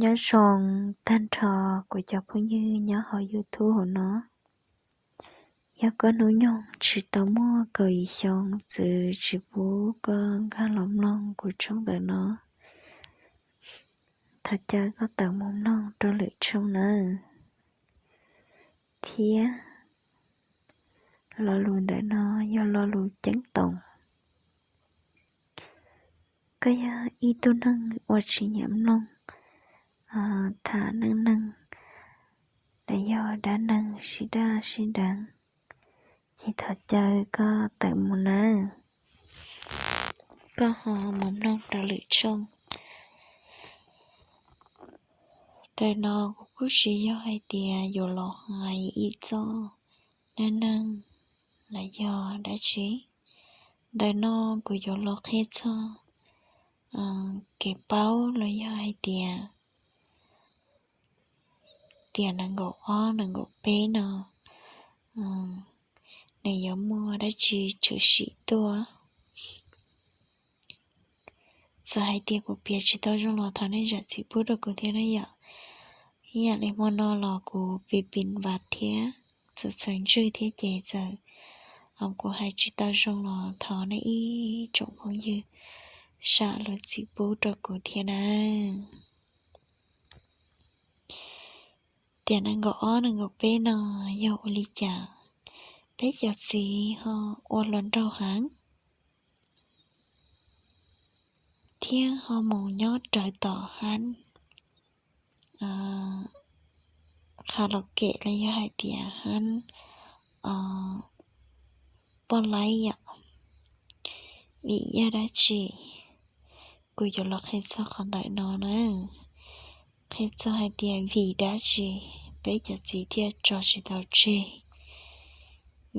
Nyob zoo tag nrho kuv cov phooj ywg nyob hauv YouTube hauv no. Yog koj hnub nyoog tsis tau muaj kaum yim xyoo, txwv tsis pub koj nkag los mloog kuv tshooj ntawm no, thov caw koj tawm mus mloog rau lwm tshooj nawb. Thiab lo lus ntawm no yog lo lus ceeb toom. Koj yog ib tug neeg uas tsis nyiam mloog tham neej neeg los yog dab neeg sib daj sib deev, ces thov caw koj tawm mus nawb. Koj ho mus mloog rau lwm tshooj. Ntawm no kuv kuj tsis yog hais tias yuav los hais ib txoj neej neeg los yog dab tsi. Ntawm no kuv yuav los qhia txog kev paub los yog hais tias tiam nees nkaum ob nees nkaum peb no nws yuav muaj dab tsi tshwm sim tuaj. Txawm hais tias kuv piav tsis tau zoo los thov nej zam txim pub rau kuv thiab na yom. Ib yam li hmo no los kuv pis pis vas thiab txawm txhawv ntswg thiab ces txawm kuv hais tsis tau zoo los thov nej ib tsoom phooj ywg zam lub txim pub rau kuv thiab na. Tiam nees nkaum ob nees nkaum peb no yog ua li cas peb cov txiv ho ua hluas nraug heev thiab ho mus nyob rawv tom hab kha los kem los yog hais tias hab poj laib yom. Vim yog dab tsi? Kuv yuav los qhia txog qhov ntawm no na. Qhia txog hais tias vim dab tsi peb cov txiv thiaj tso tsis tau tseg.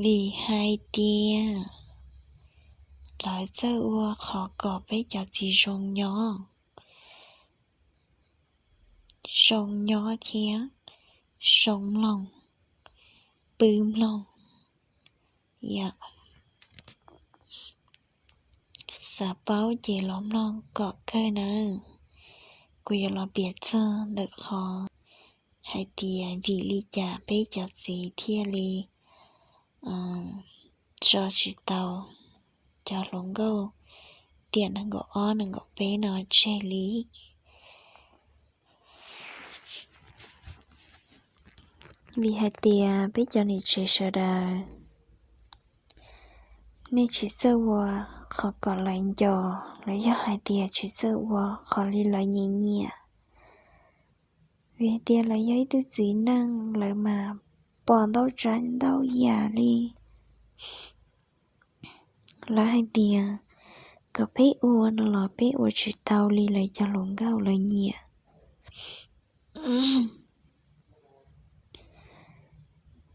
Vim hais tias lawv txawj ua qhov kom peb cov txiv zoo nyob, zoo nyob thiab zoo mloog, pw mloog yom. Xav paub ces los mloog kom kawg nawb. Kuv yuav los piav txog ntawm qhov hais tias vim li cas peb cov txiv thiaj li tso tsis tau cov hluas nkauj tiam nees nkaum ob nees nkaum peb no tseg li. Vim hais tias peb cov niam tsev sawv daws nej tsis txawj ua qhov kom lawv nco, los yog hais tias tsis txawj ua qhov li lawv nyiam nyiam. Vim hais tias lawv yog ib tug txiv neej, lawv mas pom ntau tsav ntau yam li. Lawv hais tias kom peb ua no los peb ua tsis tau li lawv cov hluas nkauj lawv nyiam.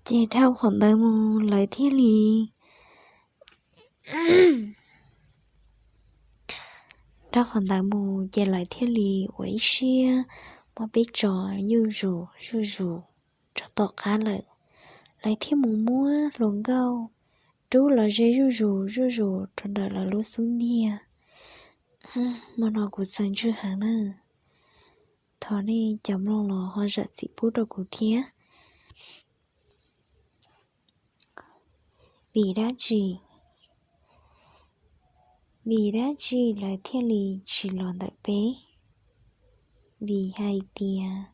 Ces dhau qhov ntawd mus lawv thiaj li, dhau qhov ntawd mus ces lawv thiaj li ua ib siab muab peb tso zuj zus zuj zus rau tom qab lawm. Lawv thiaj mus muab hluas nkauj rub los ze zuj zus zuj zus rau ntawm lawv lub xub ntiag. Hmo no kuv txhawv ntswg heev na, thov nej cov mloog los ho zam txim pub rau kuv thiab. Vim dab tsi? Vim dab tsi lawv thiaj li tsis los ntawm peb? Vim hais tias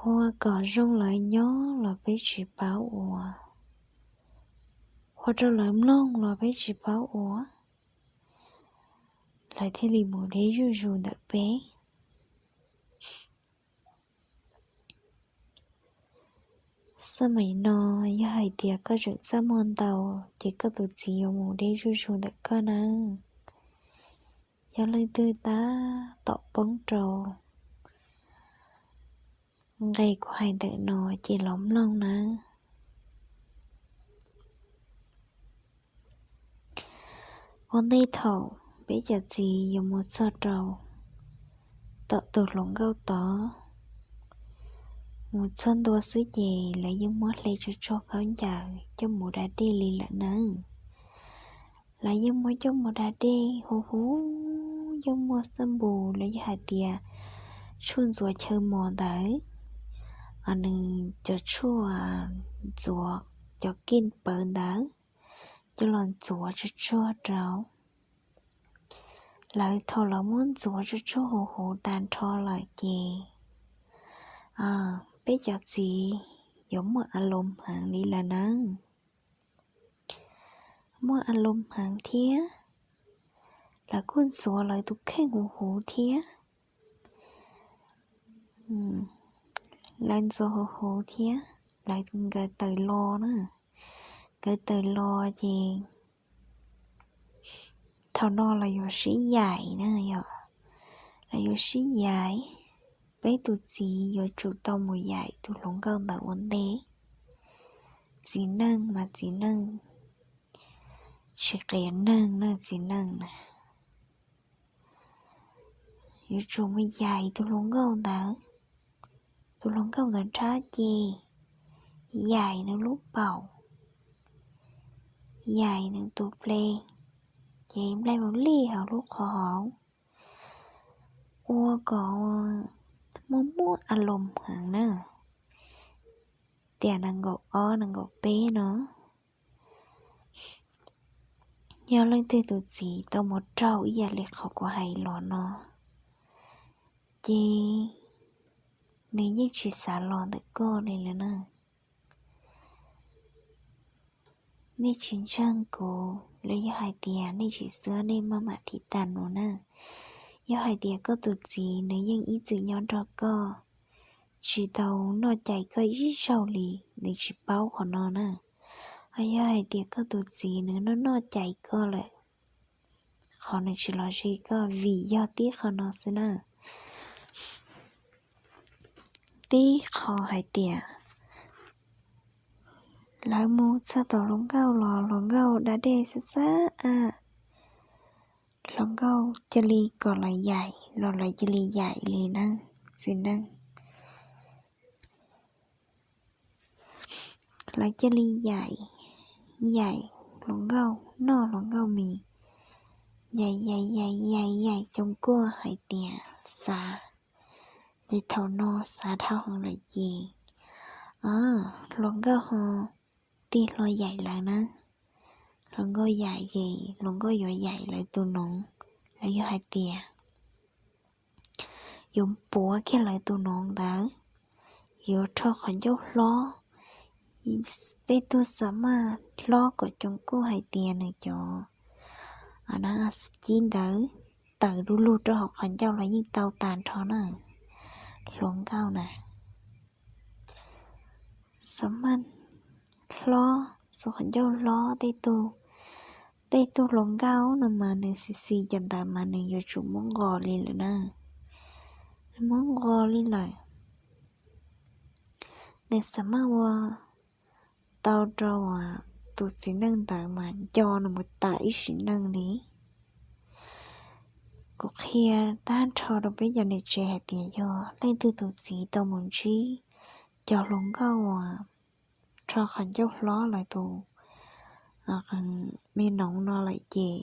ua kom zoo lawv nyob los peb tsis paub ua, ua rau lawv mloog los peb tsis paub ua, lawv thiaj li mus deb zuj zus ntawm peb. Xab maim no yog hais tias koj tseem txaj muag ntau, ces koj tus txiv yuav mus deb zuj zus ntawm koj nawb. Yog leej twg tab tom poob rau nqe kuv hais ntawm no ces los mloog nawb. Ua ntej thaum peb cov txiv yuav mus txog rau tom tus hluas nkauj tod, mus txog ntua xwb ces lawv yeej muab hle tsuag tsuag khaub ncaws coj mus da dej li lawm nawb. Lawv yeej muab coj mus da dej huv huv, yeej muaj xab npus los yog hais tias tshuaj ntxuav chaw mos ntawd, nws cov tshuaj ntxuav cov kij pawv ntawd, coj los ntxuav tsuag tsuag rau. Lawv thaum lawv muab ntxuav tsuag tsuag huv huv tag nrho lawm ces peb cov txiv yuav muaj a loos heev li lawm nawb. Muaj a loos heev thiab, lawv kuj ntxuav lawv tus kheej huv huv thiab. Lawv ntxuav huv huv thiab, lawv nkawd tawm los na, nkawd tawm los ces thaum no lawv yuav sib yaim na yom, lawv yuav sib yaim. Peb tus txiv yuav tsum tau mus yaim tus hluas nkauj ntawd ua ntej. Txiv neej mas txiv neej tsis qias neeg na, txiv neej na yuav tsum mus yaim tus hluas nkauj ntawd. Tus hluas nkauj ntawd nrab ces yaim nws lub paum, yaim nws tus ple, ces nplej mus lij hauv lub qhov hauv, ua kom muaj muaj a loos heev na. Tiam nees nkaum ob nees nkaum peb no, yog leej twg tus txiv tau mus raug ib yam li qhov kuv hais los no, ces nws yeej tsis xav los ntawm koj li lawm na. Nej tsis ntseeg kuv los yog hais tias nej tsis xav, nej maj mam thim tag no na. Yog hais tias koj tus txiv nws yeej ib txwm nyob nrog koj, tsis tau noj cais koj ib zaug li, nws tsis paub qhov no na. Ho yog hais tias koj tus txiv nws noj noj cais koj lawm, qhov nws tsis los ze koj vim yog tib qho no xwb na. Tib qho hais tias lawv mus txog tom hluas nkauj los hluas nkauj da dej xab xab a, hluas nkauj cia li kom lawv yaim los lawv cia li yaim li na, txiv neej. Lawv cia li yaim, yaim hluas nkauj, noj hluas nkauj mis, yaim yaim yaim yaim yaim cov kuj hais tias xav, ces thaum no xav dhau heev lawm ces hluas nkauj ho tig hlo yaim lawv na. Hluas nkauj yaim ces hluas nkauj yuav yaim lawv tus noov, los yog hais tias yuav puav kiag lawv tus noov ntawd, yuav rho qhov ncauj hlob. Tej tug xav maj hlob kom cov kuj hais tias nws cov cib ntawd tawm du lug rau hauv qhov ncauj los yeej tau tag nrho na. Hluas nkauj na, xav maj hlob, xav qhov ncauj hlob tej tug, tej tug hluas nkauj no mas nws xis xis cov ntawd mas nws yuav tsum muab nqos li lawm na. Nws muab nqos li lawm, nws xav maj ua tau rau tus txiv neej ntawd mas nco nws mus tas ib sim neej li. Kuv qhia tag nrho rau peb cov niam tsev hais tias yog leej twg tus txiv tau mus ntsib cov hluas nkauj uas rho qhov ncauj hlob lawv tus me noov no lawm ces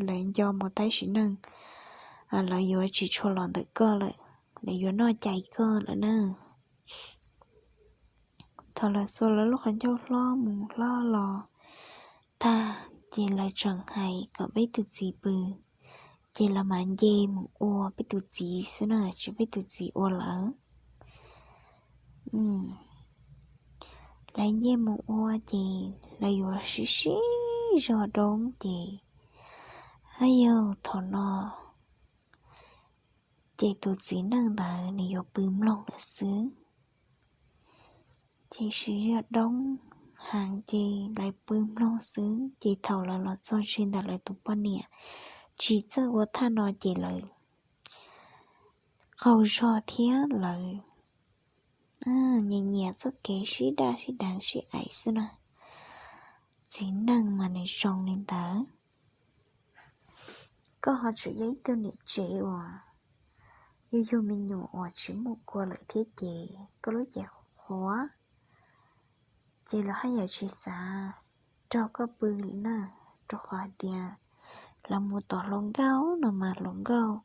lawv nco mus tas sim neej, lawv yuav tsis tshua los ntawm koj lawm, lawv yuav noj cais koj lawm na. Thaum lawv xuas lawv lub qhov ncauj hlob mus hlob los tag, ces lawv tseem hais kom peb tus txiv pw, ces lawv mam nce mus ua peb tus txiv xwb na, tsis peb tus txiv ua lawv. Lawv nce mus ua ces lawv yuav sib sib zog doob ces, a yog thaum no ces tus txiv neej ntawd nws yuav pw mloog lawm xwb. Ces sib zog doob heev ces lawv pw mloog xwb, ces thaum lawv los txog ze ntawm lawv tus poj niam tsis txawj ua thaj no ces lawv qaug zog thiab lawv nyiam nyiam txoj kev sib daj sib deev sib aim xwb na. Txiv neej mas nws zoo li ntawd. Koj ho tseem yog ib tug niam tsev uas yug yug me nyuam uas tsis muaj kua lawm thiab ces koj lub cev qhuav, ces lawv haj yam tsis xav nrog koj pw li na, rau qhov hais tias lawv mus tom hluas nkauj no mas hluas nkauj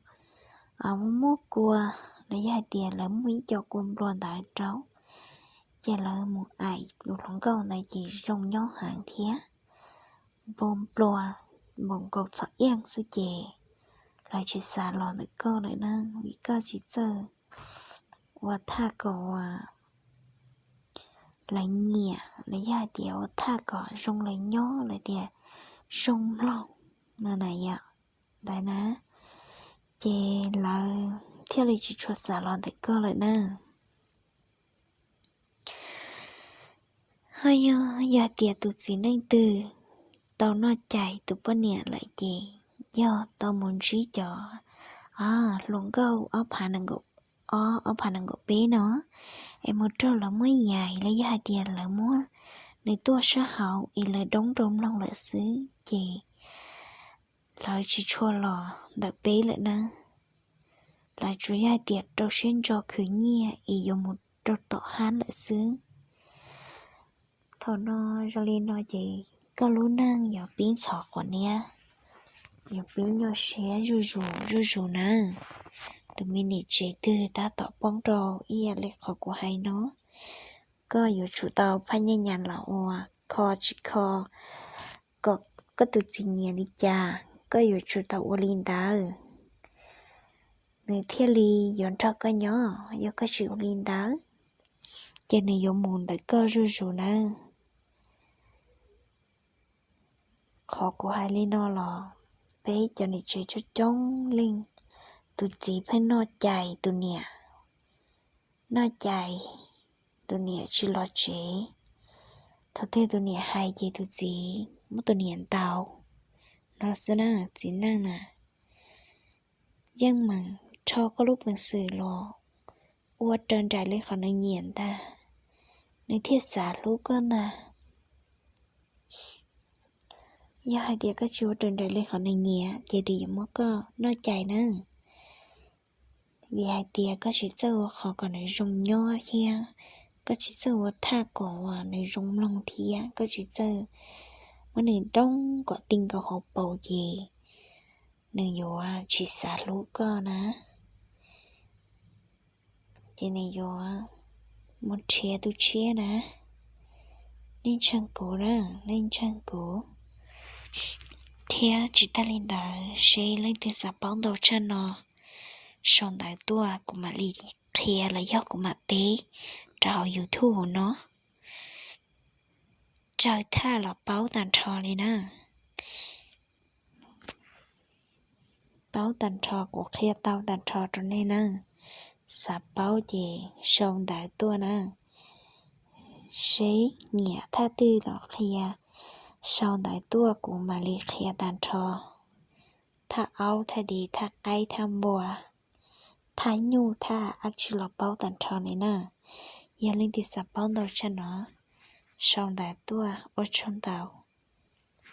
muaj muaj kua, los yog hais tias lawv muaj ib co kua nplua ntawd rau, ces lawv mus aim tus hluas nkauj ntawd ces zoo nyob heev thiab. Npau nplua npaum nkaus txhom iaj xwb ces lawv tsis xav los ntawm koj lawm na, vim koj tsis txawj ua thaj kom lawv nyiam, los yog hais tias ua thaj kom zoo lawv nyob, lawv tias zoo mloog no na yom, ntawd na, ces lawv thiaj li tsis tshua xav los ntawm koj lawm na. Ho yog, yog hais tias tus txiv neej twg tau noj cais tus poj niam lawm ces yog tau mus ntsib cov hluas nkauj ob phav nees nkaum ob, ob phav nees nkaum peb no, es mus raug lawv muab yais los yog hais tias lawv muab nws tuaj sab hauv es lawv doob rau mloog lawm xwb ces lawv tsis tshua los ntawm peb lawm na. Lawv tsuas yog hais tias rau siab ntso khwv nyiaj es yuav mus rau tom hab lawm xwb. Thaum no zoo li no ces koj lub neej yuav pib ntxhov quav niab, yuav pib nyuaj siab zuj zus zuj zus nawb. Tus me niam tsev twg tab tom poob rau ib yam li qhov kuv hais no, koj yuav tsum tau phaj nyaj nyas los ua, kho tsis kho, kom koj tus txiv nyiam li cas koj yuav tsum tau ua li ntawd, nws thiaj li yuav nrog koj nyob. Yog koj tsis ua li ntawd ces nws yuav mus ntawm koj zuj zus nawb. Qhov kuv hais li no los peb cov niam tsev coob coob leej, tus txiv pheej noj cais tus niam, noj cais tus niam tsis los tsev. Thaum twg tus niam hais ces tus txiv muab tus niam ntaus no xwb na. Txiv neej na yeej meem rho koj lub peev xwm los ua raws nraim li qhov nws nyiam ntag, nws thiaj xav hlub koj ntag. Yog hais tias koj tsis ua raws nraim li qhov nws nyiam ces nws yuav muab koj noj cais na. Vim hais tias koj tsis txawj ua qhov kom nws zoo nyob thiab koj tsis txawj ua thaj kom uas nws zoo mloog thiab koj tsis txawj muab nws doob kom ti nkaus hauv paus ces nws yuav tsis xav hlub koj na. Ces nws yuav mus nrhiav tus tshiab na. Nej ntseeg kuv na, nej ntseeg kuv. Thiab tsis tag li ntawd, seb leej twg xav paub ntau tshaj no, sau ntawv tuaj kuv mam li qhia los yog kuv mam teb rau hauv YouTube no. Tsaw thaj los paub tag nrho li na. Paub tag nrho, kuv qhia tau tag nrho rau nej na. Xav paub ces sau ntawv tuaj na. Seb nyiam thaj twg los qhia, sau ntawv tuaj kuv mam li qhia tag nrho. Thaj aub, thaj di, thaj qaib, thaj npua, thaj nyuj, thaj dab tsi los paub tag nrho li na. Yog leej twg xav paub ntau tshaj no, sau ntawv tuaj. Ua tsaug ntau.